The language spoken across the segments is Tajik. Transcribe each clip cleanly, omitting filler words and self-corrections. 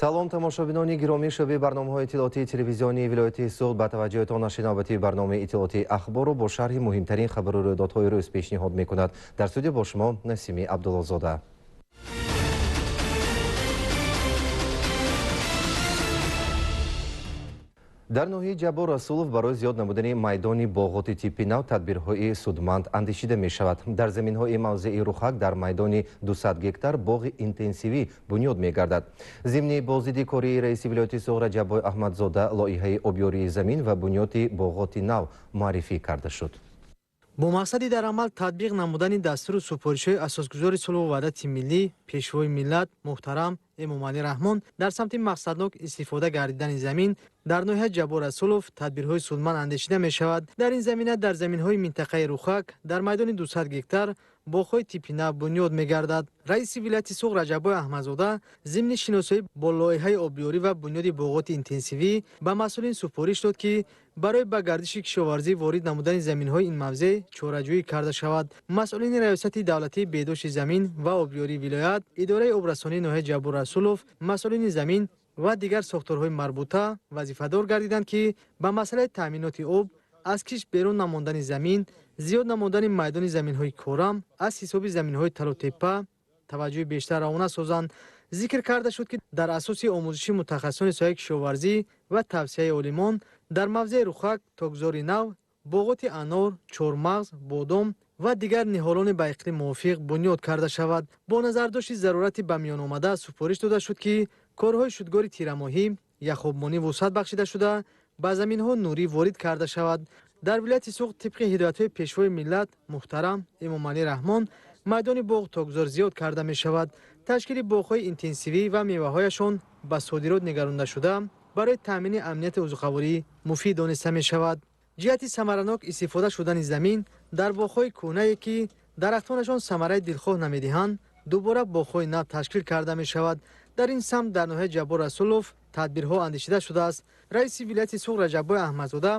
Салом тамошобинони гиромӣ, шӯъбаи барномаҳои иттилоотии телевизионии вилояти Суғд ба таваҷҷӯҳитон нашри навбатии барномаи иттилоотии ахборро бо шарҳи муҳимтарин хабару рӯйдодҳои рӯз пешниҳод мекунад. Дар студия бо шумо Насими Абдуллозода. Дар ноҳияи Ҷаббор Расулов барои зиёд намудани майдони боғоти типи нав тадбирҳои судманд андешида мешавад. Дар заминҳои мавзеи Рухак дар майдони 200 гектар боғи интенсивӣ бунёд мегардад. Зимни боздиди кории раиси вилояти Суғд Раҷаббой Аҳмадзода лоиҳаи обёрии замин ва бунёди боғоти нав муаррифӣ карда шуд. Бо мақсади дар амал татбиқ намудани дастуру супоришҳои асосгузори сулҳу ваҳдати миллӣ, пешвои миллат муҳтарам Эмомалӣ Раҳмон дар самти мақсаднок истифода гардидани замин дар ноҳияи Ҷаббор Расулов тадбирҳои судманд андешида мешавад. Дар ин замина дар заминҳои минтақаи Рухак дар майдони 200 гектар боғҳои типи нав бунёд мегардад. Раиси вилояти Суғд Раҷаббой Аҳмадзода зимни шиносоӣ бо лоиҳаи обёрӣ ва бунёди боғоти интенсивӣ ба масъулин супориш дод, ки барои ба гардиши кишоварзӣ ворид намудани заминҳои ин мавзеъ чораҷӯӣ карда шавад. Масъулини раёсати давлатии беҳдошти замин ва обёрии вилоят, идораи обрасонии ноҳияи Ҷаббор Расулов, масъулини замин ва дигар сохторҳои марбута вазифадор гардиданд, ки ба масъалаи таъминоти об, аз кишт берун намондани замин, зиёд намудани майдони заминҳои корам аз ҳисоби заминҳои талотепа таваҷҷӯҳи бештар равона созанд. Зикр карда шуд, ки дар асоси омӯзиши мутахассисони соҳаи кишоварзӣ ва тавсияи олимон дар мавзеи Рухак токзори нав, боғоти анор, чормағз, бодом ва дигар ниҳолони ба иқлим мувофиқ бунёд карда шавад. Бо назардошти зарурати ба миён омада супориш дода шуд, ки корҳои шудгори тирамоҳӣ яхобмонӣ вусъат бахшида шуда, ба заминҳо нурӣ ворид карда шавад. Дар вилояти Суғд тибқи ҳидоятҳои пешвои миллат муҳтарам Эмомалӣ Раҳмон майдони боғ токзор зиёд карда мешавад. Ташкили боғҳои интенсивӣ ва меваҳояшон ба содирот нигаронда шуда барои таъмини амнияти озуқаворӣ муфид дониста мешавад. Ҷиҳати самаранок истифода шудани замин дар боғҳои кӯҳнае, ки дарахтонашон самараи дилхоҳ намедиҳанд, дубора боғҳои нав ташкил карда мешавад. Дар ин самт дар ноҳияи Ҷаббор Расулов тадбирҳо андешида шудааст. Раиси вилояти Суғд Раҷаббой Аҳмадзода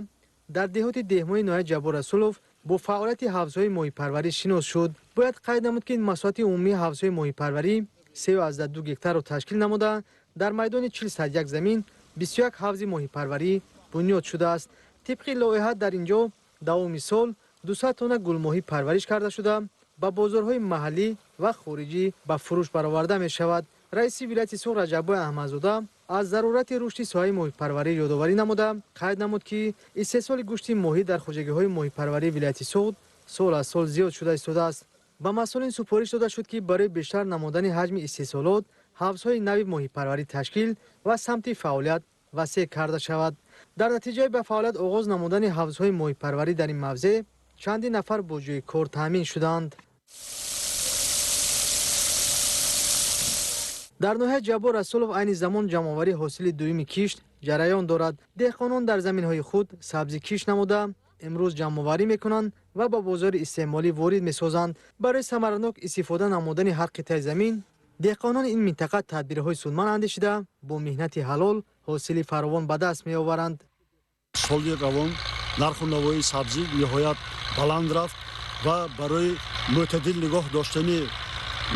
дар деҳоти деҳмои ноҳияи Ҷаббор Расулов бо фаъолияти ҳавзҳои моҳипарварӣ шинос шуд. Бояд қайд намуд, ки масоҳати умумии ҳавзҳои моҳипарварӣ 3,2 гектарро ташкил намуда, дар майдони 41 замин 21 ҳавзи моҳипарварӣ бунёд шудааст. Тибқи лоиҳа дар ин ҷо давоми сол 200 тонна гулмоҳӣ парвариш карда шуда, ба бозорҳои маҳаллӣ ва хориҷӣ ба фурӯш бароварда мешавад. Раиси вилояти Суғд Раҷаббой Аҳмадзода аз зарурати рушди соҳаи моҳипарварӣ ёдоварӣ намуда, қайд намуд, ки истеҳсоли гӯшти моҳӣ дар хоҷагиҳои моҳипарварии вилояти Суғд сол аз сол зиёд шуда истодааст. Ба масъулин супориш дода шуд, ки барои бештар намудани ҳаҷми истеҳсолот ҳавзҳои нави моҳипарварӣ ташкил ва самти фаъолият васеъ карда шавад. Дар натиҷаи ба фаъолият оғоз намудани ҳавзҳои моҳипарварӣ дар ин мавзеъ чанди нафар бо ҷойи кор таъмин шуданд. Дар ноҳияи Ҷаббор Расулов айни замон ҷамъоварии ҳосили дуюми кишт ҷараён дорад. Деҳқонон дар заминҳои худ сабзӣ кишт намуда, имрӯз ҷамъоварӣ мекунанд ва ба бозори истеъмолӣ ворид месозанд. Барои самаранок истифода намудани ҳар қитъаи замин деҳқонони ин минтақа тадбирҳои судманд андешида, бо меҳнати ҳалол ҳосили фаровон ба даст меоваранд. Соли равон нарху навои сабзӣ ниҳоят баланд рафт ва барои мӯътадил нигоҳ доштани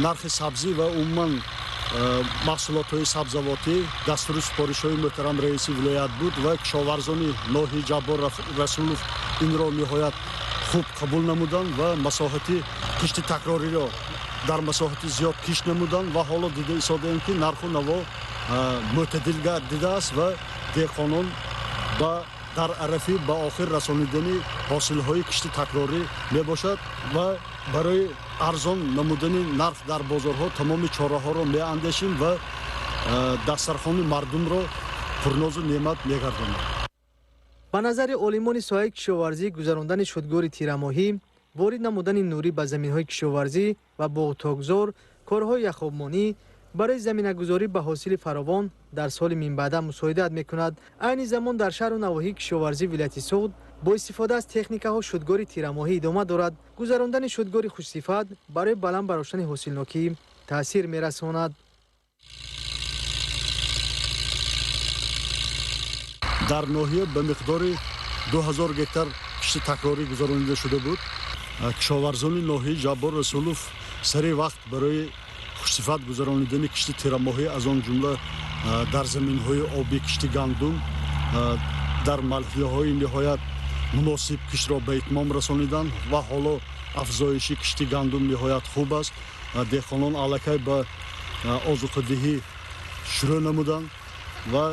нархи сабзӣ ва умуман маҳсулотҳои сабзавотӣ дастуру супоришҳои муҳтарам раиси вилоят буд ва кишоварзони ноҳияи Ҷаббор Расулов инро ниҳоят хуб қабул намуданд ва масоҳати кишти такрориро дар масоҳати зиёд кишт намуданд ва ҳоло дида истодаем, ки нарху наво мӯътадил гардидааст ва деҳқонон ба дар арафи ба охир расонидани ҳосилҳои кишти такрорӣ мебошад ва барои арзон намудани нарх дар бозорҳо тамоми чораҳоро меандешем ва дастархони мардумро пурнозу неъмат мегардонем. Ба назари олимони соҳаи кишоварзӣ, гузарондани шудгори тирамоҳӣ, ворид намудани нурӣ ба заминҳои кишоварзӣ ва боғтокзор, корҳои яхобмонӣ барои заминагузорӣ ба ҳосили фаровон дар соли минбаъда мусоидат мекунад. Айни замон дар шаҳру навоҳии кишоварзии вилояти Суғд бо истифода аз техникаҳо шудгори тирамоҳӣ идома дорад. Гузарондани шудгори хушсифат барои баланд бардоштани ҳосилнокӣ таъсир мерасонад. Дар ноҳия ба миқдори 2000 гектар кишти такрорӣ гузаронида шуда буд. Кишоварзони ноҳияи Ҷаббор Расулов сари вақт барои хушсифат гузаронидани кишти тирамоҳӣ, аз он ҷумла Дар заминҳои обӣ кишти гандум дар марҳилаҳои ниҳоят муносиб киштро ба итмом расониданд ва ҳоло афзоиши кишти гандум ниҳоят хуб аст. Деҳқонон аллакай ба озуқадиҳӣ шурӯъ намуданд ва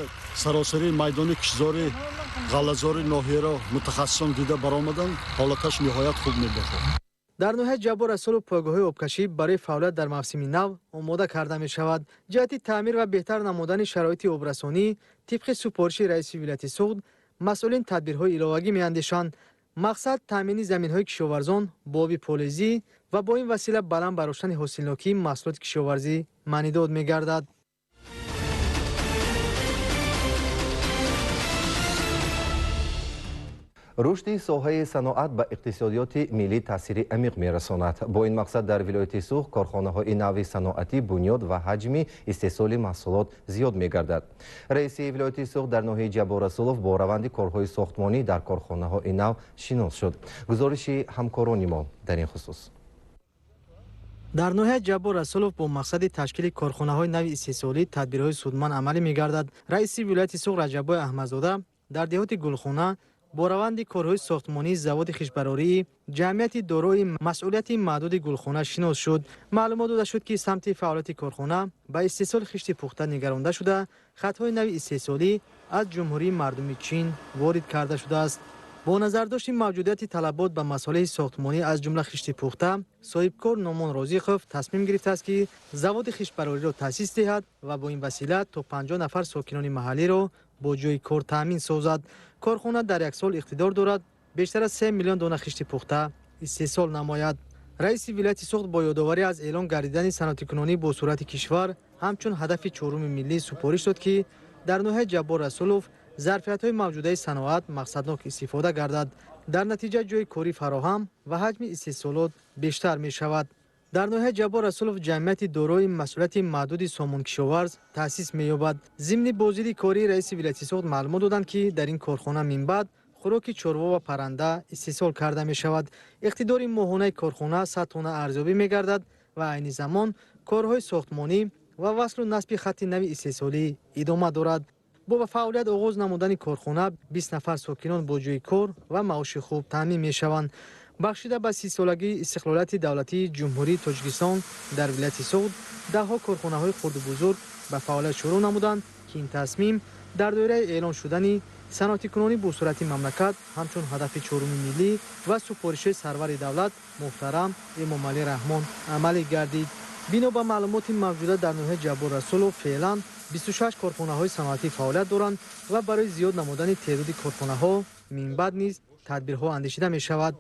саросари майдони киштзори ғаллазори ноҳияро мутахассисон дида баромаданд. Ҳолаташ ниҳоят хуб мебошад. Дар ноҳияи Ҷаббор Расулов пойгоҳҳои обкашӣ барои фаъолият дар мавсими нав омода карда мешавад. Ҷиҳати таъмир ва беҳтар намудани шароити обрасонӣ тибқи супориши раиси вилояти Суғд масъулин тадбирҳои иловагӣ меандешанд. Мақсад таъмини заминҳои кишоварзон бо оби полезӣ ва бо ин васила баланд бардоштани ҳосилнокии маҳсулоти кишоварзӣ маънидод мегардад. Рушди соҳаи саноат ба иқтисодиёти миллӣ таъсири амиқ мерасонад. Бо ин мақсад дар вилояти Суғд корхонаҳои нави саноатӣ бунёд ва ҳаҷми истеҳсоли маҳсулот зиёд мегардад. Раиси вилояти Суғд дар ноҳияи Ҷаббор Расулов бо раванди корҳои сохтмонӣ дар корхонаҳои нав шинос шуд. Гузориши ҳамкорони мо дар ин хусус. Дар ноҳияи Ҷаббор Расулов бо мақсади ташкили корхонаҳои нави истеҳсолӣ тадбирҳои судманд амалӣ мегардад. Раиси вилояти Суғд Раҷаббой Аҳмадзода дар деҳоти Гулхона бо раванди корҳои сохтмонии заводи хишбарории ҷамъияти дорои масъулияти маҳдуди Гулхона шинос шуд. Маълумот дода шуд, ки самти фаъолияти корхона ба истеҳсоли хишти пухта нигаронда шуда, хатҳои нави истеҳсолӣ аз Ҷумҳурии Мардуми Чин ворид карда шудааст. Бо назардошти мавҷудияти талабот ба масолеҳи сохтмонӣ аз ҷумла хишти пухта, соҳибкор Номон Розиқов тасмим гирифтааст, ки заводи хишбарориро таъсис диҳад ва бо ин васила то 50 нафар сокинони маҳаллиро бо ҷойи кор таъмин созад. Корхона дар як сол иқтидор дорад бештар аз 3 миллион дона хишти пухта истеҳсол намояд. Раиси вилояти Суғд бо ёдоварӣ аз эълон гардидани саноатикунонӣ бо суръати кишвар ҳамчун ҳадафи чоруми миллӣ супориш дод, ки дар ноҳияи Ҷаббор Расулов зарфиятҳои мавҷудаи саноат мақсаднок истифода гардад. Дар натиҷа ҷойи корӣ фароҳам ва ҳаҷми истеҳсолот бештар мешавад. Дар ноҳияи Ҷаббор Расулов ҷамъияти дорои масъулияти маҳдуди Сомонкишоварз таъсис меёбад. Зимни боздиди кории раиси вилояти Суғд маълумот доданд, ки дар ин корхона минбаъд хӯроки чорво ва парранда истеҳсол карда мешавад. Иқтидори моҳонаи корхона 100 тонна арзёбӣ мегардад ва айни замон корҳои сохтмонӣ ва васлу насби хатти нави истеҳсолӣ идома дорад. Бо ба фаъолият оғоз намудани корхона 20 нафар сокинон бо ҷойи кор ва маоши хуб таъмин мешаванд. Бахшида ба 30-солагии истиқлолияти давлатии Ҷумҳурии Тоҷикистон дар вилояти Суғд даҳҳо корхонаҳои хурду бузург ба фаъолият шурӯъ намуданд, ки ин тасмим дар доираи эълон шудани саноатикунонӣ бо суръати мамлакат ҳамчун ҳадафи чоруми миллӣ ва супориши сарвари давлат муҳтарам Эмомалӣ Раҳмон амалӣ гардид. Бино ба маълумоти мавҷуда дар ноҳияи Ҷаббор Расулов феълан 26 корхонаҳои саноатӣ фаъолият доранд ва барои зиёд намудани теъдоди корхонаҳо минбаъд низ тадбирҳо андешида мешавад.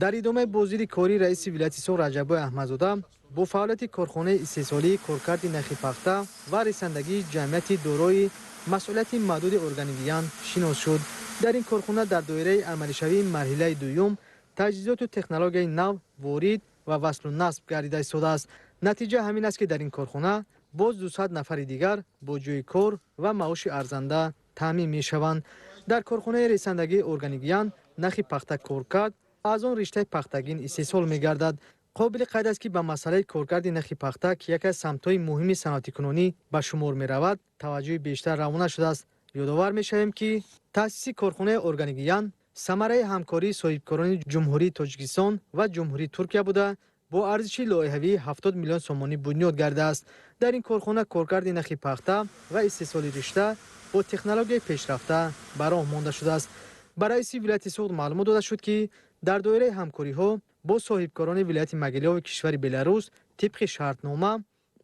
Дар идомаи боздиди кории раиси вилояти Суғд Раҷаббой Аҳмадзода бо фаъолияти корхонаи истеҳсолии коркарди нахи пахта ва ресандагии ҷамъияти дорои масъулияти маҳдуди Органигиян шинос шуд. Дар ин корхона дар доираи амалишавии марҳилаи дуюм таҷҳизоту технологияи нав ворид ва васлу насб гардида истодааст. Натиҷа ҳамин аст, ки дар ин корхона боз 200 нафари дигар бо ҷойи кор ва маоши арзанда таъмин мешаванд. Дар корхонаи ресандагии Органигиян нахи пахта коркард аз он риштаи пахтагин истеҳсол мегардад. Қобили қайд аст, ки ба масъалаи коркарди нахи пахта, ки яке аз самтҳои муҳими саноатикунонӣ ба шумор меравад, таваҷҷӯҳи бештар равона шудааст. Ёдовар мешавем, ки таъсиси корхонаи Органигиян самараи ҳамкории соҳибкорони Ҷумҳурии Тоҷикистон ва Ҷумҳурии Туркия буда, бо арзиши лоиҳавии 70 миллион сомонӣ бунёд гардааст. Дар ин корхона коркарди нахи пахта ва истеҳсоли ришта бо технологияи пешрафта ба роҳ монда шудааст. Ба раиси вилояти Суғд маълумот дода шуд, ки дар доираи ҳамкориҳо бо соҳибкорони вилояти Могилёви кишвари Беларус тибқи шартнома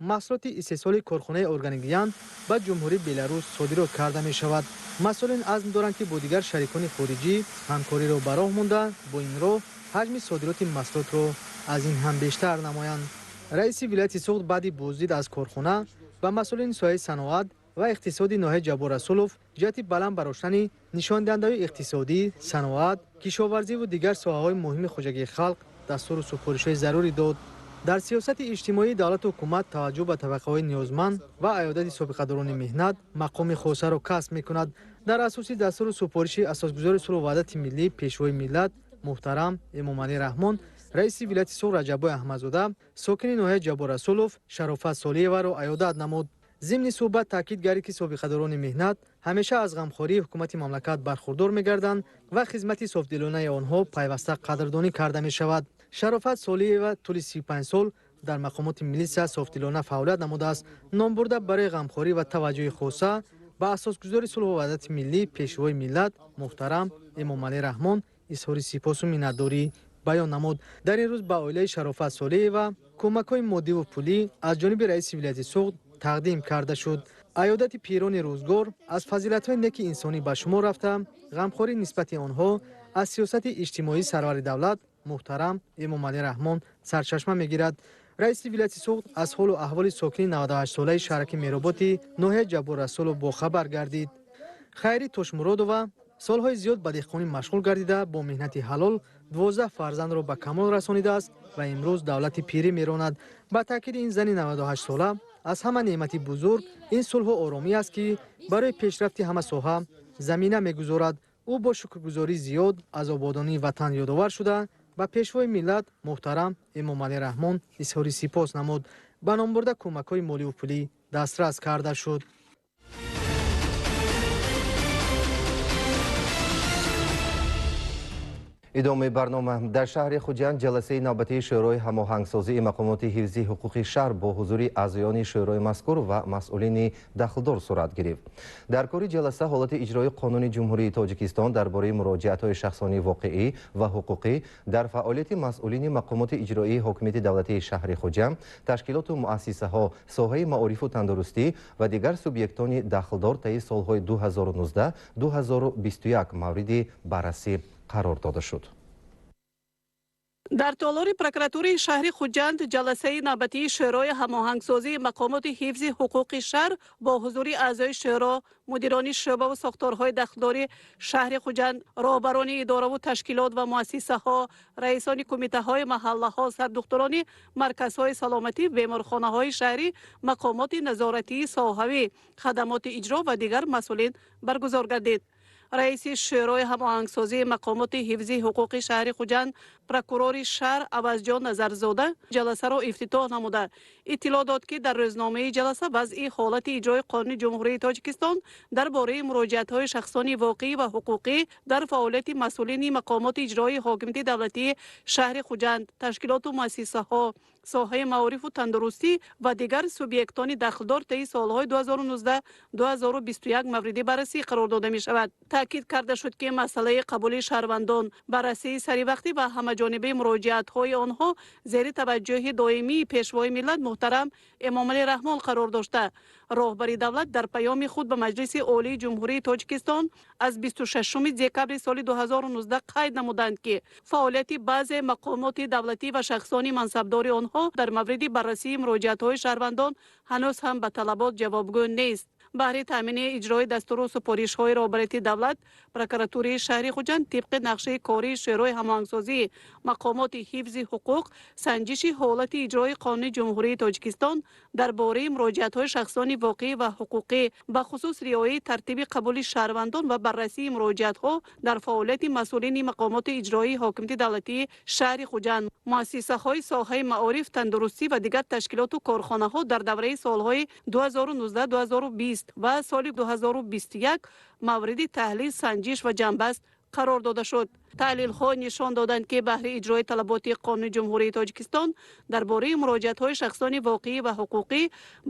маҳсулоти истеҳсоли корхонаи Органигиян ба Ҷумҳурии Беларус содирот карда мешавад. Масъулин азм доранд, ки бо дигар шарикони хориҷӣ ҳамкориро ба роҳ монда, бо ин роҳ ҳаҷми содироти маҳсулотро аз ин ҳам бештар намоянд. Раиси вилояти Суғд баъди боздид аз корхона ба масъулини соҳаи саноат ва иқтисоди ноҳияи Ҷаббор Расулов ҷиҳати баланд бардоштани нишондиҳандаҳои иқтисодӣ, саноат, кишоварзиву дигар соҳаҳои муҳими хоҷагии халқ дастуру супоришҳои зарурӣ дод. Дар сиёсати иҷтимоии давлату ҳукумат таваҷҷӯҳ ба табақаҳои ниёзманд ва аёдати собиқадорони меҳнат мақоми хосаро касб мекунад. Дар асоси дастуру супориши асосгузори сулҳу ваҳдати миллӣ, пешвои миллат муҳтарам Эмомалӣ Раҳмон, раиси вилояти Суғд Раҷаббой Аҳмадзода сокини ноҳияи Ҷаббор Расулов Шарофат Солиеваро аёдат намуд. Зимни суҳбат таъкид гардид, ки собиқадорони меҳнат ҳамеша аз ғамхории ҳукумати мамлакат бархурдор мегарданд ва хизмати софдилонаи онҳо пайваста қадрдонӣ карда мешавад. Шарофат Солиева тӯли 35 сол дар мақомоти милитсия софдилона фаъолият намудааст. Номбурда барои ғамхорӣ ва таваҷҷӯҳи хоса ба асосгузори сулҳу ваҳдати миллӣ, Пешвои миллат муҳтарам Эмомалӣ Раҳмон изҳори сипосу миннатдорӣ баён намуд. Дар ин рӯз ба оилаи Шарофат Солиева кӯмакҳои моддиву пулӣ аз ҷониби раиси вилояти Суғд тақдим карда шуд. Аёдати пирони рӯзгор аз фазилатҳои неки инсонӣ ба шумор рафта, ғамхорӣ нисбати онҳо аз сиёсати иҷтимоии сарвари давлат муҳтарам Эмомалӣ Раҳмон сарчашма мегирад. Раиси вилояти Суғд аз ҳолу аҳволи сокини 98-солаи шаҳраки Мероботи ноҳияи Ҷаббор Расулов бохабар гардид. Хайри Тошмуродова солҳои зиёд ба деҳқонӣ машғул гардида, бо меҳнати ҳалол 12 фарзандро ба камол расонидааст ва имрӯз давлати пирӣ меронад. Ба таъкиди ин зани 98-сола, аз ҳама неъмати бузург ин сулҳу оромӣ аст, ки барои пешрафти ҳама соҳа замина мегузорад. Ӯ бо шукргузории зиёд аз ободонии ватан ёдовар шуда, ба Пешвои миллат муҳтарам Эмомалӣ Раҳмон изҳори сипос намуд. Ба номбурда кӯмакҳои моливу пулӣ дастрас карда шуд. Идомаи барнома. Дар шаҳри Хуҷанд ҷаласаи навбатии Шӯрои ҳамоҳангсозии мақомоти ҳифзи ҳуқуқи шаҳр бо ҳузури аъзоёни шӯрои мазкур ва масъулини дахлдор сурат гирифт. Дар кори ҷаласа ҳолати иҷрои Қонуни Ҷумҳурии Тоҷикистон дар бораи муроҷиатҳои шахсони воқеӣ ва ҳуқуқӣ дар фаъолияти масъулини мақомоти иҷроии ҳокимияти давлатии шаҳри Хуҷанд, ташкилоту муассисаҳо, соҳаи маорифу тандурустӣ ва дигар субъектони дахлдор таи солҳои 2019-2021 мавриди баррасӣ қарор дода шуд. Дар толори прокуратураи шаҳри Хуҷанд ҷаласаи навбатии Шӯрои ҳамоҳангсозии мақомоти ҳифзи ҳуқуқи шаҳр бо ҳузури аъзои шӯро, мудирони шӯъбаву сохторҳои дахлдори шаҳри Хуҷанд, роҳбарони идораву ташкилот ва муассисаҳо, раисони кумитаҳои маҳаллаҳо, сардухтурони марказҳои саломатӣ, беморхонаҳои шаҳрӣ, мақомоти назоратии соҳавӣ, хадамоти иҷро ва дигар масъулин баргузор гардид. Раиси Шӯрои ҳамоҳангсозии мақомоти ҳифзи ҳуқуқи шаҳри Хуҷанд, прокурори шаҳр Авазҷон Назарзода ҷаласаро ифтитоҳ намуда, иттилоъ дод, ки дар рӯзномаи ҷаласа вазъи ҳолати иҷрои Қонуни Ҷумҳурии Тоҷикистон дар бораи муроҷиатҳои шахсони воқеӣ ва ҳуқуқӣ дар фаъолияти масъулини мақомоти иҷроии ҳокимияти давлатии шаҳри Хуҷанд, ташкилоту муассисаҳо, соҳаи маорифу тандурустӣ ва дигар субъектони дахлдор таи солҳои 2019-2021 мавриди баррасӣ қарор дода мешавад. Таъкид карда шуд, ки масъалаи қабули шаҳрвандон, баррасии саривақтӣ ва ҳамаҷонибаи муроҷиатҳои онҳо зери таваҷҷӯҳи доимии Пешвои миллат муҳтарам Эмомалӣ Раҳмон қарор дошта, роҳбари давлат дар паёми худ ба Маҷлиси Олии Ҷумҳурии Тоҷикистон аз 26 декабри соли 2019 қайд намуданд, ки фаъолияти баъзе мақомоти давлатӣ ва шахсони мансабдори онҳо дар мавриди баррасии муроҷиатҳои шаҳрвандон ҳанӯз ҳам ба талабот ҷавобгӯ нест. Баҳри таъмини иҷрои дастуру супоришҳои роҳбарияти давлат, прокуратураи шаҳри Хуҷанд тибқи нақшаи кории Шӯрои ҳамоҳангсозии мақомоти ҳифзи ҳуқуқ санҷиши ҳолати иҷрои Қонуни Ҷумҳурии Тоҷикистон дар бораи муроҷиатҳои шахсони воқеӣ ва ҳуқуқӣ, бахусус риояи тартиби қабули шаҳрвандон ва баррасии муроҷиатҳо дар фаъолияти масъулини мақомоти иҷроии ҳокимияти давлатии шаҳри Хуҷанд, муассисаҳои соҳаи маориф, тандурустӣ ва дигар ташкилоту корхонаҳо дар давраи солҳои 2019-2020 ва соли 2021 мавриди таҳлил, санҷиш ва ҷамъбаст қарор дода шуд. Таҳлилҳо нишон доданд, ки баҳри иҷрои талаботи Қонуни Ҷумҳурии Тоҷикистон дар бораи муроҷиатҳои шахсони воқеӣ ва ҳуқуқӣ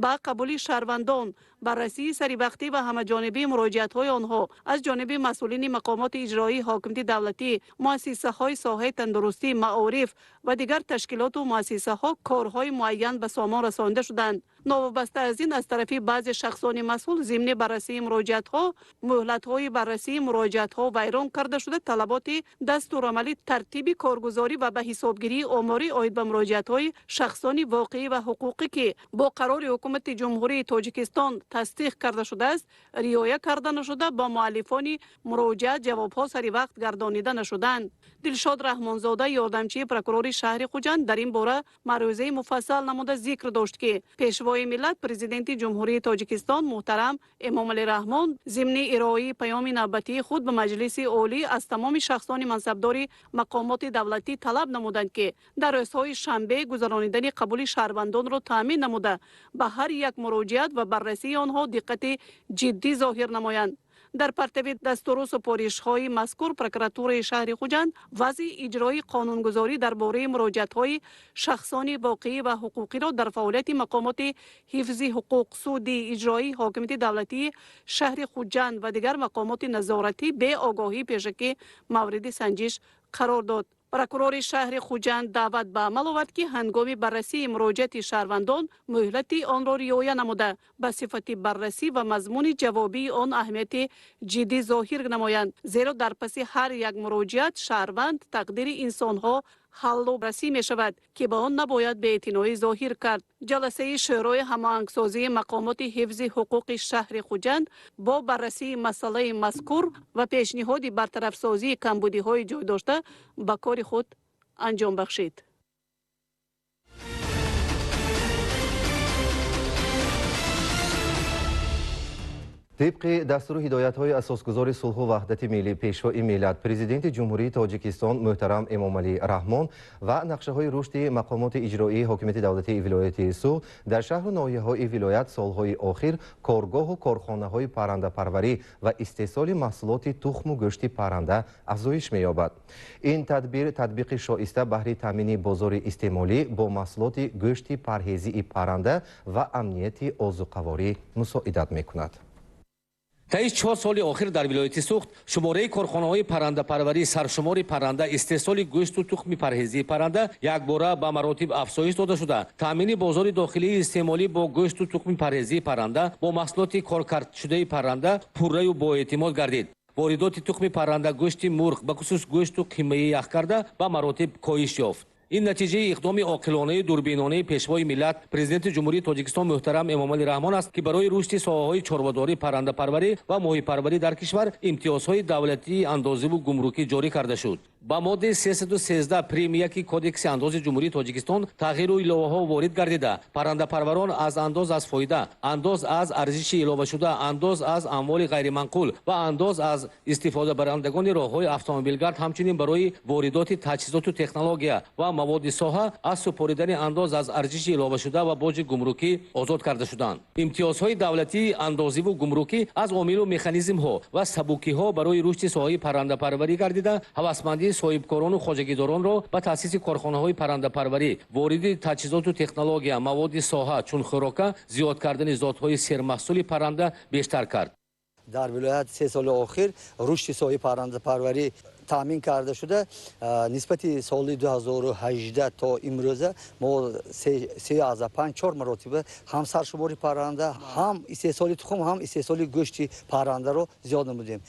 ба қабули шаҳрвандон, баррасии саривақтӣ ва ҳамаҷонибии муроҷиатҳои онҳо аз ҷониби масъулини мақомоти иҷроии ҳокимияти давлатӣ, муассисаҳои соҳаи тандурустӣ, маориф ва дигар ташкилоту муассисаҳо корҳои муайян ба сомон расонида шуданд. Новобаста аз ин, аз тарафи баъзе шахсони масъул зимни баррасии муроҷиатҳо муҳлатҳои баррасии муроҷиатҳо вайрон карда шуда, талаботи дастурамали тартиби коргузорӣ ва ба ҳисобгирии оморӣ оид ба муроҷиатҳои шахсони воқеӣ ва ҳуқуқӣ, ки бо қарори Ҳукумати Ҷумҳурии Тоҷикистон тасдиқ карда шудааст, риоя карда нашуда, ба муаллифони муроҷиат ҷавобҳо сари вақт гардонида нашуданд. Дилшод Раҳмонзода, ёрдамчии прокурори шаҳри Хуҷанд, дар ин бора маърӯзаи муфассал намуда, зикр дошт, ки Пешвои миллат, Президенти Ҷумҳурии Тоҷикистон муҳтарам Эмомалӣ Раҳмон зимни ироаи паёми навбатии худ ба Маҷлиси Олии Прокуратурӣ аз тамоми шахсони мансабдори мақомоти давлатӣ талаб намуданд, ки дар рӯзҳои шанбе гузаронидани қабули шаҳрвандонро таъмин намуда, ба ҳар як муроҷиат ва баррасии онҳо диққати ҷиддӣ зоҳир намоянд. Дар партави дастуру супоришҳои мазкур прокуратураи шаҳри Хуҷанд вазъи иҷрои қонунгузорӣ дар бораи муроҷиатҳои шахсони воқеӣ ва ҳуқуқиро дар фаъолияти мақомоти ҳифзи ҳуқуқ, суди иҷроии ҳокимияти давлатии шаҳри Хуҷанд ва дигар мақомоти назоратӣ беогоҳии пешакӣ мавриди санҷиш қарор дод. Прокурори шаҳри Хуҷанд даъват ба амал овард, ки ҳангоми баррасии муроҷиати шаҳрвандон муҳлати онро риоя намуда, ба сифати баррасӣ ва мазмуни ҷавобии он аҳамияти ҷиддӣ зоҳир намоянд, зеро дар паси ҳар як муроҷиат шаҳрванд тақдири инсонҳо ҳаллу расӣ мешавад, ки ба он набояд беэътиноӣ зоҳир кард. Ҷаласаи Шӯрои ҳамоҳангсозии мақомоти ҳифзи ҳуқуқи шаҳри Хуҷанд бо баррасии масъалаи мазкур ва пешниҳоди бартарафсозии камбудиҳои ҷой дошта ба кори худ анҷом бахшид. Тибқи дастуру ҳидоятҳои асосгузори сулҳу ваҳдати миллӣ, Пешвои миллат, Президенти Ҷумҳурии Тоҷикистон муҳтарам Эмомалӣ Раҳмон ва нақшаҳои рушди мақомоти иҷроии ҳокимияти давлатии вилояти Суғд, дар шаҳру ноҳияҳои вилоят солҳои охир коргоҳу корхонаҳои паррандапарварӣ ва истеҳсоли маҳсулоти тухму гӯшти парранда афзоиш меёбад. Ин тадбир татбиқи шоиста баҳри таъмини бозори истеъмолӣ бо маҳсулоти гӯшти парҳезии парранда ва амнияти озуқаворӣ мусоидат мекунад. Таи 4 соли охир дар вилояти Суғд шумораи корхонаҳои паррандапарварӣ, саршумори парранда, истеҳсоли гӯшту тухми парҳезии парранда якбора ба маротиб афзоиш дода шуда, таъмини бозори дохилии истеъмолӣ бо гӯшту тухми парҳезии парранда, бо маҳсулоти коркардшудаи парранда пурраю боэътимод гардид. Воридоти тухми парранда, гӯшти мурғ, бахусус гӯшту қимаи яхкарда ба маротиб коҳиш ёфт. Ин натиҷаи иқдоми оқилонаи дурбинонаи Пешвои миллат, Президенти Ҷумҳурии Тоҷикистон муҳтарам Эмомалӣ Раҳмон аст, ки барои рушди соҳаҳои чорвадорӣ, паррандапарварӣ ва моҳипарварӣ дар кишвар имтиёзҳои давлатии андозиву гумрукӣ ҷорӣ карда шуд. Ба моддаи 313 прим 1 Кодекси андози Ҷумҳурии Тоҷикистон тағйиру иловаҳо ворид гардида, паррандапарварон аз андоз аз фоида, андоз аз арзиши иловашуда, андоз аз амволи ғайриманқул ва андоз аз истифодабарандагони роҳҳои автомобилгард, ҳамчунин барои воридоти таҷҳизоту технология ва маводи соҳа аз супоридани андоз аз арзиши иловашуда ва боҷи гумрукӣ озод карда шуданд. Имтиёзҳои давлатии андозиву гумрукӣ аз омилу механизмҳо ва сабукиҳо барои рушди соҳаи паррандапарварӣ гардида, ҳавасмандии соҳибкорону хоҷагидоронро ба таъсиси корхонаҳои паррандапарварӣ, вориди таҷҳизоту технология, маводи соҳа чун хӯрока, зиёд кардани зотҳои сермаҳсули парранда бештар кард. Дар вилоят 3 соли охир рушди соҳаи паррандапарварӣ таъмин карда шуда, нисбати соли 2018 то имрӯза мо 3,5, 4 маротиба ҳам саршумори парранда, ҳам истеҳсоли тухм, ҳам истеҳсоли гӯшти паррандаро зиёд намудем.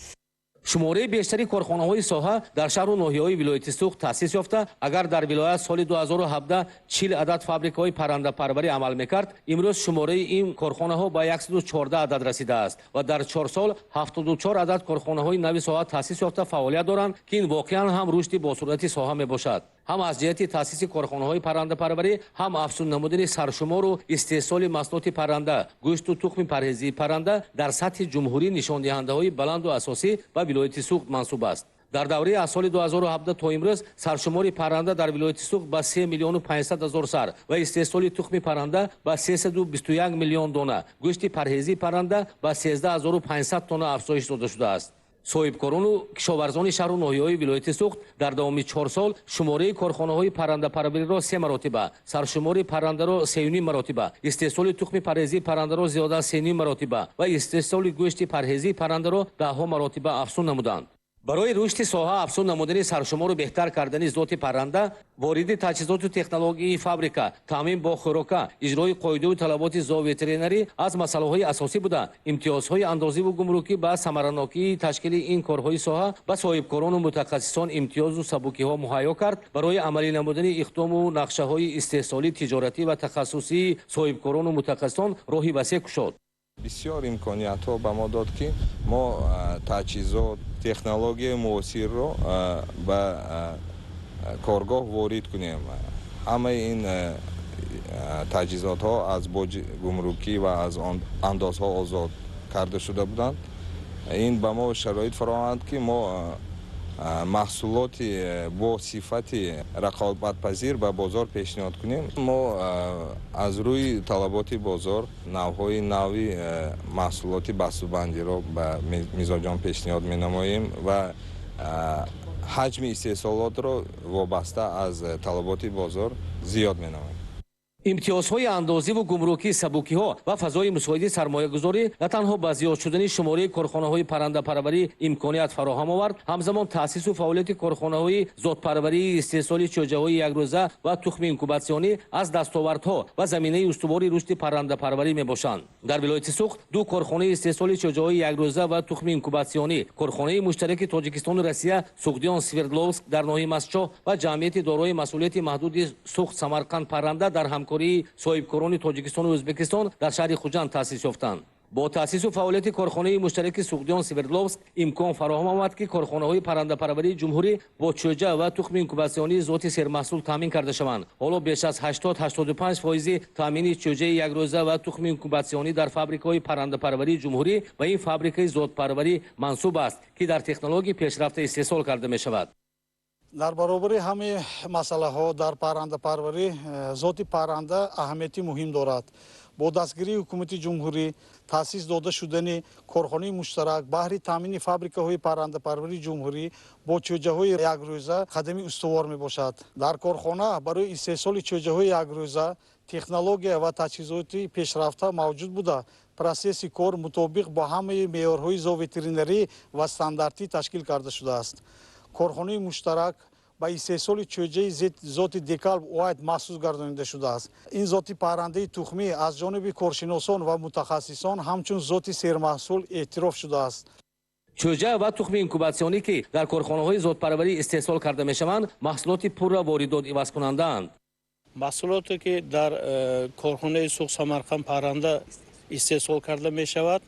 Шумораи бештари корхонаҳои соҳа дар шаҳру ноҳияҳои вилояти Суғд таъсис ёфта, агар дар вилоят соли 2017 40 адад фабрикаҳои паррандапарварӣ амал мекард, имрӯз шумораи ин корхонаҳо ба 114 адад расидааст ва дар 4 сол 74 адад корхонаҳои нави соҳа таъсис ёфта, фаъолият доранд, ки ин воқеан ҳам рушди босуръати соҳа мебошад. Ҳам аз ҷиҳати таъсиси корхонаҳои паррандапарварӣ, ҳам афзун намудани саршумору истеҳсоли маҳсулоти парранда, гӯшту тухми парҳезии парранда дар сатҳи ҷумҳурӣ нишондиҳандаҳои баланду асосӣ ба вилояти Суғд мансуб аст. Дар давраи аз соли 2017 то имрӯз саршумори парранда дар вилояти Суғд ба 3 миллиону 500 ҳазор сар ва истеҳсоли тухми парранда ба 321 миллион дона, гӯшти парҳезии парранда ба 13 500 тонна афзоиш дода шудааст. Соҳибкорону кишоварзони шаҳру ноҳияҳои вилояти Суғд дар давоми 4 сол шумораи корхонаҳои паррандапарвариро се маротиба, саршумори паррандаро сеюним маротиба, истеҳсоли тухми парҳезии паррандаро зиёда аз сеним маротиба ва истеҳсоли гӯшти парҳезии паррандаро даҳҳо маротиба афзун намуданд. Барои рушди соҳа, афзун намудани саршумору беҳтар кардани зоти парранда, вориди таҷҳизоту технологияи фабрика, таъмин бо хӯрока, иҷрои қоидаву талаботи зооветеринарӣ аз масъалаҳои асосӣ буда, имтиёзҳои андозиву гумрукӣ ба самаранокии ташкили ин корҳои соҳа ба соҳибкорону мутахассисон имтиёзу сабукиҳо муҳайё кард. Барои амалӣ намудани иқдому нақшаҳои истеҳсолӣ, тиҷоратӣ ва тахассусии соҳибкорону мутахассисон роҳи васеъ кушод. Бисёр имкониятҳо ба мо дод, ки мо таҷҳизот, технологияи муосирро ба коргоҳ ворид кунем. Ҳамаи ин таҷҳизотҳо аз боҷи гумрукӣ ва аз андозҳо озод карда шуда буданд. Ин ба мо шароит фароҳам ки мо Маҳсулоти бо сифати рақобатпазир ба бозор пешниҳод кунем. Мо аз рӯи талаботи бозор навъҳои нави маҳсулоти бастубандиро ба мизоҷон пешниҳод менамоем ва ҳаҷми истеҳсолотро вобаста аз талаботи бозор зиёд менамоем. Имтиёзҳои андозиву гумрукӣ, сабукиҳо ва фазои мусоиди сармоягузорӣ на танҳо ба зиёд шудани шумораи корхонаҳои паррандапарварӣ имконият фароҳам овард, ҳамзамон таъсису фаъолияти корхонаҳои зотпарварии истеҳсоли чӯҷаҳои якрӯза ва тухми инкубатсионӣ аз дастовардҳо ва заминаи устувори рушди паррандапарварӣ мебошанд. Дар вилояти Суғд ду корхонаи истеҳсоли чӯҷаҳои якрӯза ва тухми инкубатсионӣ, корхонаи муштараки Тоҷикистону Россия Суғдиён Свердловск дар ноҳияи Мастчоҳ ва ҷамъияти дорои масъулияти маҳдуди Суғд Самарқанд парранда дар ҳамкории соҳибкорони Тоҷикистону Ӯзбекистон дар шаҳри Хуҷанд таъсис ёфтанд. Бо таъсису фаъолияти корхонаи муштараки Суғдиён Свердловск имкон фароҳам омад, ки корхонаҳои паррандапарварии ҷумҳурӣ бо чӯҷа ва тухми инкубатсионии зоти сермаҳсул таъмин карда шаванд. Ҳоло беш аз 80-85 фоизи таъмини чӯҷаи якрӯза ва тухми инкубатсионӣ дар фабрикаҳои паррандапарварии ҷумҳурӣ ба ин фабрикаи зотпарварӣ мансуб аст, ки дар технологияи пешрафта истеҳсол карда мешавад. Дар баробари ҳамаи масъалаҳо дар паррандапарварӣ зоти парранда аҳамияти муҳим дорад. Бо дастгирии ҳукумати ҷумҳурӣ таъсис дода шудани корхонаи муштарак баҳри таъмини фабрикаҳои паррандапарварии ҷумҳурӣ бо чӯҷаҳои якрӯза қадами устувор мебошад. Дар корхона барои истеҳсоли чӯҷаҳои якрӯза технология ва таҷҳизоти пешрафта мавҷуд буда, процесси кор мутобиқ бо ҳамаи меъёрҳои зооветеринарӣ ва стандартӣ ташкил карда шудааст. Корхонаи муштарак ба истеҳсоли чӯҷаи зоти декалб уайт махсус гардонида шудааст. Ин зоти паррандаи тухмӣ аз ҷониби коршиносон ва мутахассисон ҳамчун зоти сермаҳсул эътироф шудааст. Чӯҷа ва тухми инкубатсионӣ, ки дар корхонаҳои зотпарварӣ истеҳсол карда мешаванд, маҳсулоти пурра воридот ивазкунандаанд. Маҳсулоте ки дар корхонаи Суғд Самарқанд парранда истеҳсол карда мешавад,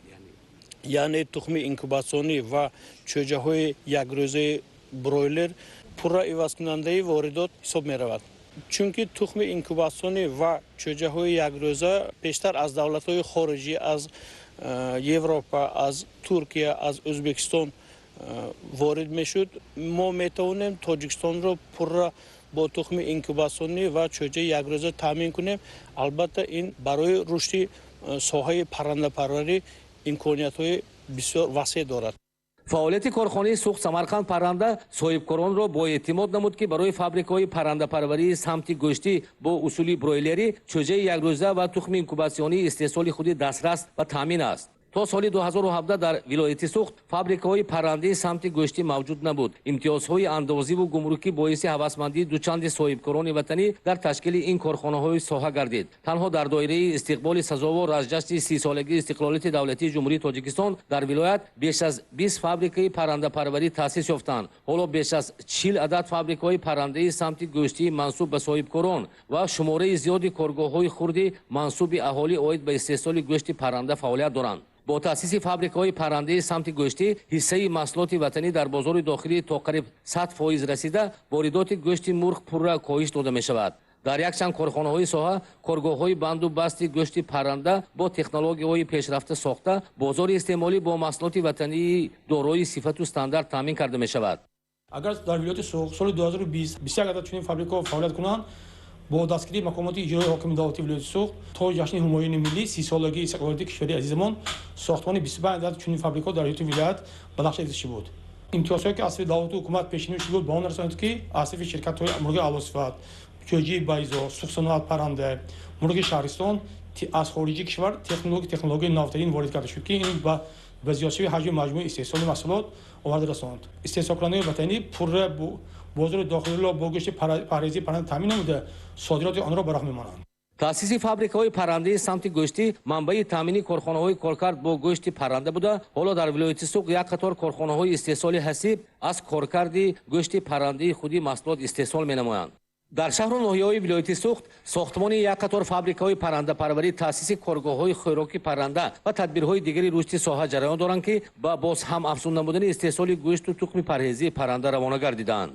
яъне тухми инкубатсионӣ ва чӯҷаҳои якрӯзаи бройлер пурра ивазкунандаи воридот ҳисоб меравад. Чунки тухми инкубатсионӣ ва чӯҷаҳои якрӯза бештар аз давлатҳои хориҷӣ, аз Европа, аз Туркия, аз Ӯзбекистон ворид мешуд. Мо метавонем Тоҷикистонро пурра бо тухми инкубатсионӣ ва чӯҷаи якрӯза таъмин кунем. Албатта, ин барои рушди соҳаи паррандапарварӣ имкониятҳои бисёр васеъ дорад. Фаъолияти корхонаи Суғд Самарқанд парранда соҳибкоронро бо эътимод намуд, ки барои фабрикаҳои паррандапарварии самти гӯштӣ бо усули бройлерӣ чӯҷаи якрӯза ва тухми инкубатсионии истеҳсоли худи дастрас ва таъмин аст. То соли 2017 дар вилояти Суғд фабрикаҳои паррандаи самти гӯштӣ мавҷуд набуд. Имтиёзҳои андозиву гумрукӣ боиси ҳавасмандии дучанди соҳибкорони ватанӣ дар ташкили ин корхонаҳои соҳа гардид. Танҳо дар доираи истиқболи сазовор аз ҷашни 30-солагии истиқлолияти давлатии Ҷумҳурии Тоҷикистон дар вилоят беш аз 20 фабрикаи паррандапарварӣ таъсис ёфтанд. Ҳоло беш аз 40 адад фабрикаҳои паррандаи самти гӯштии мансуб ба соҳибкорон ва шумораи зиёди коргоҳҳои хурди мансуби аҳолӣ оид ба истеҳсоли гӯшти парранда фаъолият доранд. Бо таъсиси фабрикаҳои паррандаи самти гӯштӣ ҳиссаи маҳсулоти ватанӣ дар бозори дохилӣ то қариб 100% расида, воридоти гӯшти мурғ пурра коҳиш дода мешавад. Дар якчанд корхонаҳои соҳа коргоҳҳои банду басти гӯшти парранда бо технологияҳои пешрафта сохта, бозори истеъмолӣ бо маҳсулоти ватании дорои сифату стандарт таъмин карда мешавад. Агар дар вилояти Суғд соли 2020 21 адад чунин фабрикаҳо фаъолият кунанд, бо дастгирии мақомоти иҷроии ҳокими давлатии вилояти Суғд то ҷашни ҳумоюни миллӣ 30-солагии истиқлолияти кишвари азизамон сохтмони 25 адад чунин фабрикаҳо дар вилояти вилоят ба нақша гирифта буд. Имтиёзҳое ки аз сӯи давлату ҳукумат пешниҳод шуда буд, ба он расонид, ки аз сӯи ширкатҳои мурғи аълосифат, чӯҷаи байзо, Суғдсаноат парранда, мурғи шаҳристон аз хориҷи кишвар технологияи навтарин ворид карда шуд, ки ин ба зиёдшавии ҳаҷми маҷмӯи истеҳсоли маҳсулот оварда расонд. Истеҳсолкунандаи ватанӣ пурра бозори дохилиро бо гӯшти парҳезии парранда таъмин намуда, содироти онро ба роҳ мемонанд. Таъсиси фабрикаҳои паррандаи самти гӯштӣ манбаи таъмини корхонаҳои коркард бо гӯшти парранда буда, ҳоло дар вилояти Суғд як қатор корхонаҳои истеҳсоли ҳасиб аз коркарди гӯшти паррандаи худи маҳсулот истеҳсол менамоянд. Дар шаҳру ноҳияҳои вилояти Суғд сохтмони як қатор фабрикаҳои паррандапарварӣ, таъсиси коргоҳҳои хӯроки парранда ва тадбирҳои дигари рушди соҳа ҷараён доранд, ки ба боз ҳам афзун намудани истеҳсоли гӯшту тухми парҳезии парранда равона гардидаанд.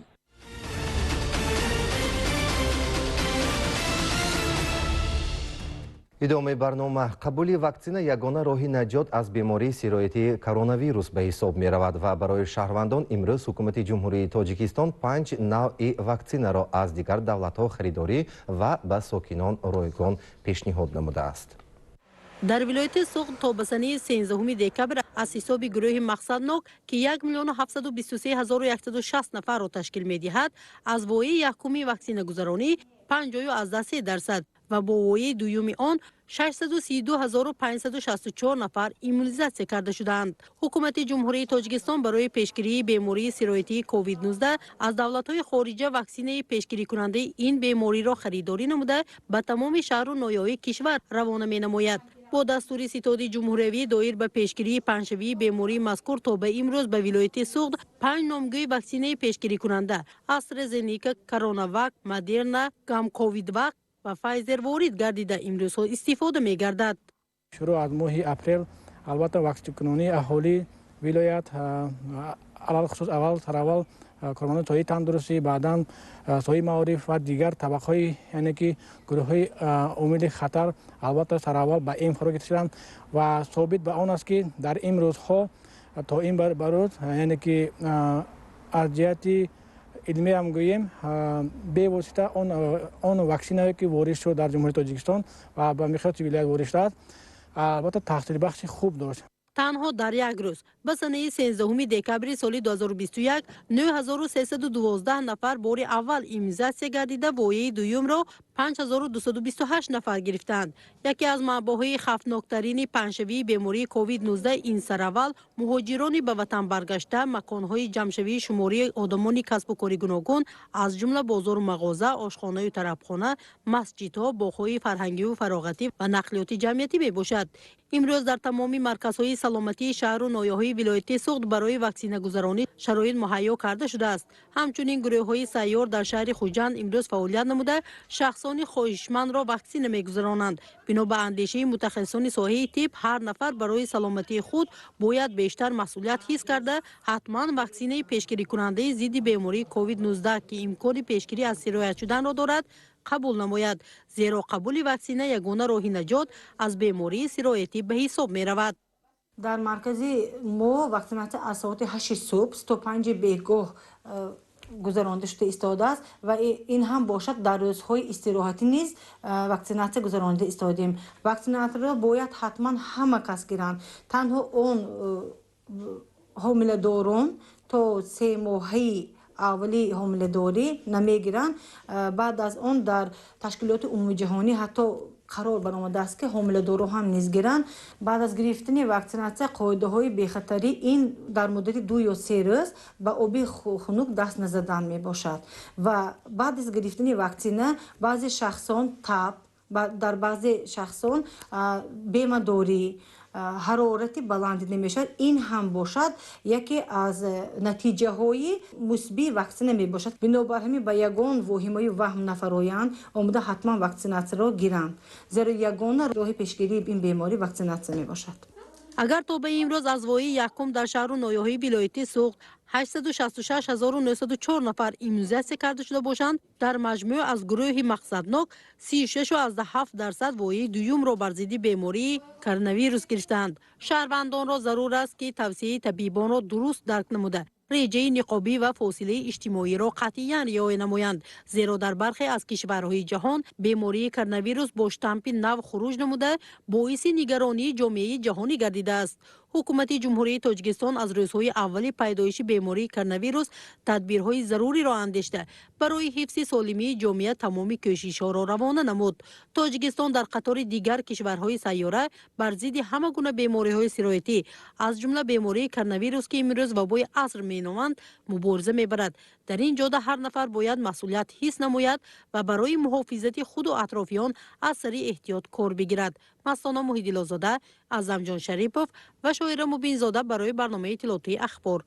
Идомаи барнома. Қабули ваксина ягона роҳи наҷот аз бемории сироятии коронавирус ба ҳисоб меравад ва барои шаҳрвандон имрӯз ҳукумати Ҷумҳурии Тоҷикистон 5 навъи ваксинаро аз дигар давлатҳо харидорӣ ва ба сокинон ройгон пешниҳод намудааст. Дар вилояти Суғд то ба санаи 13 декабр аз ҳисоби гурӯҳи мақсаднок, ки 1 723 160 нафарро ташкил медиҳад, аз вояи якуми ваксинагузаронӣ 50,3% ва бо вояи дуюми он 632 564 нафар иммунизатсия карда шудаанд. Ҳукумати Ҷумҳурии Тоҷикистон барои пешгирии бемории сироятии COVID-19 аз давлатҳои хориҷа ваксинаи пешгирикунандаи ин бемориро харидорӣ намуда, ба тамоми шаҳру ноҳияҳои кишвар равона менамояд. Бо дастури Ситоди ҷумҳуриявӣ доир ба пешгирии паҳншавии бемории мазкур то ба имрӯз ба вилояти Суғд 5 номгӯи ваксинаи пешгирикунанда AstraZeneca, Коронавак, Модерна, Гамковидвак ва Файзер ворид гардида, имрӯзҳо истифода мегардад. Шурӯъ аз моҳи апрел албатта ваксинкунонии аҳолии вилоят, алалхусус аввал сараввал кормандони соҳаи тандурустӣ, баъдан соҳаи маориф ва дигар табақаҳои, яъне ки гурӯҳҳои омили хатар, албатта сараввал ба ин фаро гирифта шуданд ва собит ба он аст, ки дар ин рӯзҳо то ин ба рӯз, яъне ки аз ҷиҳати илмиам гӯем, бевосита он ваксинае ки ворид шуд дар Ҷумҳурии Тоҷикистон ва ба миқёси вилоят ворид шудааст, албатта таъсирбахши хуб дошт. Танҳо дар як рӯз ба санаи 13 декабри соли 2021 9312 нафар бори аввал иммунизатсия гардида, вояи дуюмро 5228 нафар гирифтаанд. Яке аз манбаъҳои хавфноктарини паҳншавии бемории COVID-19 ин сараввал муҳоҷирони ба ватан баргашта, маконҳои ҷамъшавии шумории одамони касбу кори гуногун, аз ҷумла бозору мағоза, ошхонаю тарабхона, масҷидҳо, боғҳои фарҳангию фароғатӣ ва нақлиёти ҷамъиятӣ мебошад. Имрӯз дар тамоми марказҳои саломатии шаҳру ноҳияҳои вилояти Суғд барои ваксинагузаронӣ шароит муҳайё карда шудааст. Ҳамчунин гурӯҳҳои сайёр дар шаҳри Хуҷанд имрӯз фаъолият намуда, шахсони хоҳишмандро ваксина мегузаронанд. Бино ба андешаи мутахассисони соҳаи тиб, ҳар нафар барои саломатии худ бояд бештар масъулият ҳис карда, ҳатман ваксинаи пешгирикунандаи зидди бемории COVID-19, ки имкони пешгирӣ аз сироят шуданро дорад, қабул намояд, зеро қабули ваксина ягона роҳи наҷот аз бемории сироятӣ ба ҳисоб меравад. Дар маркази мо ваксинатсия аз соати 8 субҳ то 5 бегоҳ гузаронда шуда истодааст ва ин ҳам бошад, дар рӯзҳои истироҳатӣ низ ваксинатсия гузаронида истодем. Ваксинатсияро бояд ҳатман ҳама кас гиранд. Танҳо он ҳомиладорон то 3 моҳаи аввали ҳомиладорӣ намегиранд. Баъд аз он дар ташкилоти умумиҷаҳонӣ ҳатто қарор баромадааст, ки ҳомиладорро ҳам низ гиранд. Баъд аз гирифтани ваксинатсия қоидаҳои бехатарӣ ин дар муддати 2 ё 3 рӯз ба оби хунук даст назадан мебошад. Ва баъд аз гирифтани ваксина баъзе шахсон таб, дар баъзе шахсон бемадорӣ, ҳарорати баланд дида мешавад. Ин ҳам бошад яке аз натиҷаҳои мусбии ваксина мебошад. Бинобар ҳамин ба ягон воҳимаю ваҳм нафароянд, омода ҳатман ваксинатсияро гиранд, зеро ягона роҳи пешгирии ин беморӣ ваксинатсия мебошад. Агар то ба имрӯз аз вояи якум дар шаҳру ноҳияҳои вилояти Суғд 866 904 нафар иммунизатсия карда шуда бошанд, дар маҷмӯъ аз гурӯҳи мақсаднок 36,7% вояи дуюмро бар зидди бемории коронавирус гирифтаанд. Шаҳрвандонро зарур аст, ки тавсияи табибонро дуруст дарк намуда, реҷаи ниқобӣ ва фосилаи иҷтимоиро қатъиян риоя намоянд, зеро дар бархе аз кишварҳои ҷаҳон бемории коронавирус бо штампи нав хуруҷ намуда, боиси нигаронии ҷомеаи ҷаҳонӣ гардидааст. Ҳукумати Ҷумҳурии Тоҷикистон аз рӯзҳои аввали пайдоиши бемории коронавирус тадбирҳои заруриро андешта, барои ҳифзи солимии ҷомеа тамоми кӯшишҳоро равона намуд. Тоҷикистон дар қатори дигар кишварҳои сайёра бар зидди ҳама гуна бемориҳои сироятӣ, аз ҷумла бемории коронавирус, ки имрӯз вабои аср меноманд, мубориза мебарад. Дар ин ҷода ҳар нафар бояд масъулият ҳис намояд ва барои муҳофизати худу атрофиён аз сари эҳтиёт кор бигирад. Мастона Муҳиддилозода, Аъзамҷон Шарипов ва Шоира Мубинзода барои барномаи иттилоотии Ахбор.